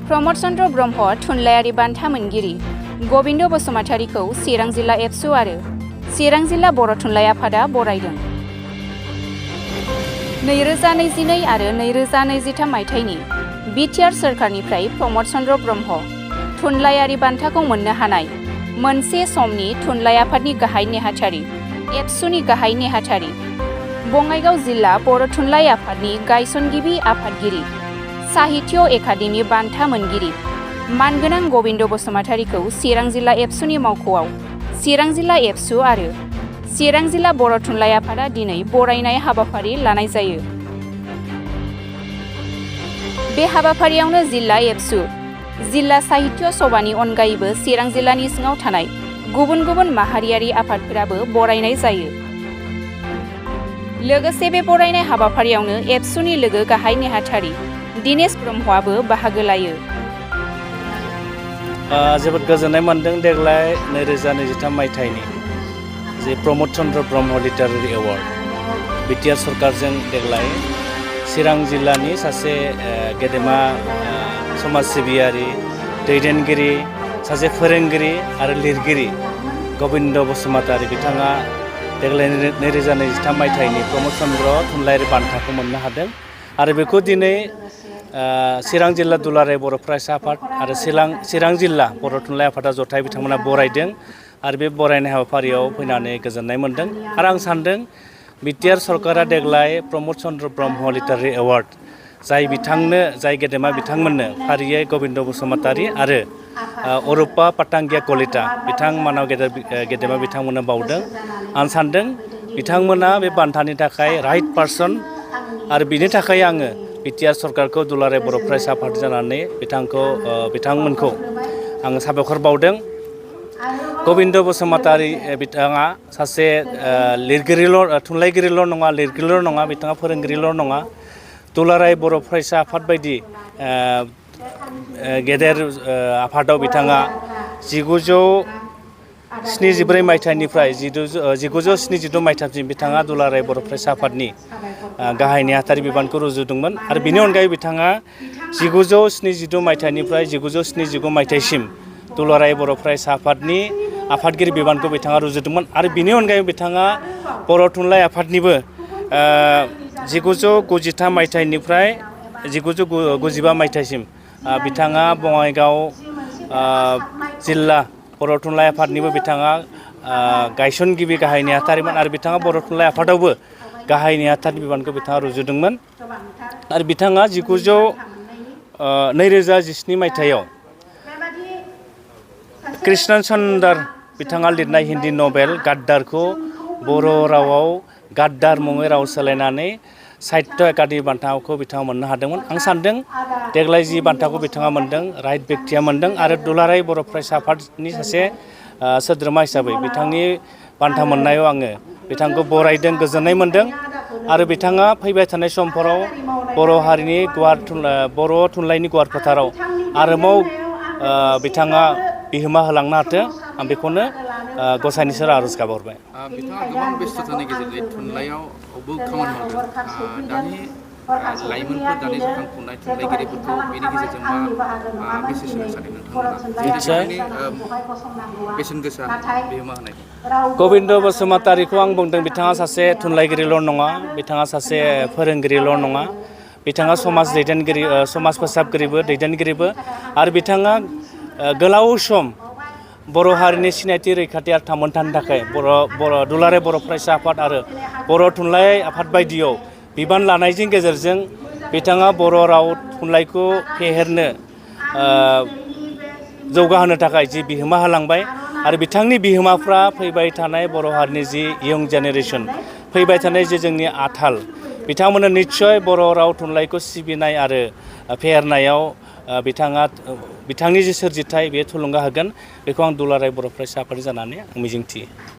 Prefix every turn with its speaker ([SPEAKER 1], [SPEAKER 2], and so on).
[SPEAKER 1] प्रमद चन्द्र ब्रह्म थुनलायारि बान्था मोनगिरि गबिन्द बसुमतारीखौ चिरां जिल्ला एबसु आरो चिरां जिल्ला बर' थुनलाइ आफादा बरायदों। 2022 आरो 2023 मायथाइनि बिटिआर सोरखारनिफ्राय प्रमद चन्द्र ब्रह्म थुनलायारि बान्थाखौ मोननो हानाय मोनसे समनि थुनलाइ आफादनि गाहाय नेहाथारि, एबसुनि गाहाय नेहाथारि, बङाइगाव जिल्ला बर' थुनलाइ आफादनि गायसनगिरि आफादगिरि, साहित्य एकाडेमि बान्था मोनगिरि मानगोनां गबिन्द बसुमतारीखौ चिरां जिल्ला एबसुनि मावख'आव चिरां जिल्ला एबसु आरो चिरां जिल्ला बर' थुनलाइ आफादा दिनै बरायनाय हाबाफारि लानाय जायो। बे हाबाफारियावनो जिल्ला एबसु, जिल्ला साहित्य सभानि अनगायैबो चिरां जिल्लानि सिङाव थानाय गुबुन गुबुन माहारियारि आफादफोराबो बरायनाय जायो। लोगोसे बे बरायनाय हाबाफारियावनो एबसुनि लोगो गाहाय नेहाथारि दिनेश ब्रह्मआबो बाहागो लायो।
[SPEAKER 2] जोबोद गोजोननाय मोनदों देग्लाय 2023 मायथाइनि जे Pramod Chandra Brahma literary award BTR सरकारजों देग्लाय चिरां जिल्लानि सासे गेदेमा समाज सिबियारि, दैदेनगिरि, सासे फोरोंगिरि आरो लिरगिरि गबिन्द बसुमतारी बिथाङा देग्लाय 2023 मायथाइनि प्रमद चन्द्र थुनलायारि बान्थाखौ मोननो हादों आरो बेखौ दिनै चिरां जिल्ला दुलाराय बर' फरायसा आफाद आरो चिरां जिल्ला बर' थुनलाइ आफादा जथाय बिथांमोना बरायदों आरो बे बरायनाय हाबाफारियाव फैनानै गोजोननाय मोनदों आरो आं सानदों बिटिआर सरकारा देग्लाय प्रमद चन्द्र ब्रह्म लिटारेरि एवार्ड जाय गेदेमा बिथांमोननो फारियै गबिन्द बसुमतारी आरो अरुपा पाटांगिया कलिता बिथांमोनाव गेदेमा बिथांमोननो बावदों। आं सानदों बिथांमोना बे बान्थानि थाखाय राइट पार्सन आरो बिनि थाखाय आङो बिटिआर सरकारखौ दुलाराय बर' फरायसा आफाद जानानै बिथांमोनखौ आङो साबायखर बावदों। गबिन्द बसुमतारी बिथाङा सासे थुनलाइगिरिल' नङा, लिरगिरिल' नङा, बिथाङा फोरोंगिरिल' नङा, दुलाराय बर' फरायसा आफाद बायदि गेदेर आफादाव बिथाङा 1974 मायथाइनिफ्राय 1976 मायथाइसिम बिथाङा दुलाराय बर' फरायसा आफादनि गाहाय नेहाथारि बिबानखौ रुजुदोंमोन आरो बिनि अनगायै बिथाङा 1972 मायथाइनिफ्राय 1979 मायथाइसिम दुलाराय बर' फरायसा आफादनि आफादगिरि बिबानखौ बिथाङा रुजुदोंमोन आरो बिनि अनगायै बिथाङा बर' थुनलाइ आफादनिबो 1993 मायथाइनिफ्राय 1995 मायथाइसिम बिथाङा बङाइगाव जिल्ला बर' थुनलाइ आफादनिबो बिथाङा गायसनगिरि गाहाय नेहाथारिमोन आरो बिथाङा बर' थुनलाइ आफादावबो गाहाय नेहाथारि बिबानखौ बिथाङा रुजुदोंमोन आरो बिथाङा 2017 मायथाइयाव कृष्ण चन्द्र बिथाङा लिरनाय हिन्दी नभेल गाद्दारखौ बर' रावाव गाद्दार मुङै राव सोलायनानै साहित्य एकाडेमि बान्थाखौ बिथाङा मोननो हादोंमोन। आं सानदों देग्लाय जि बान्थाखौ बिथाङा मोनदों राइट बेक्तिया मोनदों आरो दुलाराय बर' फरायसा आफादनि सासे सोद्रोमा हिसाबै बिथांनि बान्था मोननायाव आङो बिथांखौ बरायदों, गोजोननाय मोनदों आरो बिथाङा फैबाय थानाय समफोराव बर' हारिनि बर' थुनलाइनि गुवार फोथाराव आरोबाव बिथाङा बिहोमा होलांनो हाथों आं बेखौनो गसाइनि सेराव आरज गाबहरबाय।
[SPEAKER 3] बिथाङा गोबां बेस्थ'तानि गेजेरजों थुनलाइयावबो खामानि मावदों। दानि लाइमोनफोर, दानि जाखांफुनाय थुनलाइगिरिफोरखौ बेनि गेजेरजों मा मेसेज होनो सानो नोंथांमोना? बेसेन गोसा बिहोमा होनाय
[SPEAKER 2] गबिन्द बसुमतारीखौ आं बुंदों बिथाङा सासे थुनलाइगिरिल' नङा, बिथाङा सासे फोरोंगिरिल' नङा, बिथाङा समाज फोसाबगिरिबो दैदेनगिरिबो आरो बिथाङा गोलाव सम बर' हारिनि सिनायथि रैखाथि आरो थामोनथानि थाखाय दुलाराय बर' फरायसा आफाद आरो बर' थुनलाइ आफाद बायदियाव बिबान लानायजों गेजेरजों बिथाङा बर' राव थुनलाइखौ फेहेरनो जौगाहोनो थाखाय जि बिहोमा होलांबाय आरो बिथांनि बिहोमाफ्रा फैबाय थानाय बर' हारिनि जि इयं जेनेरेसन, फैबाय थानाय जे जोंनि आथाल, बिथांमोना निस्सय बर' राव थुनलाइखौ सिबिनाय आरो फेहेरनायाव बिथांनि जि सोरजिथाय बे थुलुंगा होगोन बेखौ आं दुलाराय बर' फरायसा आफाद जानानै मिजिंथियो।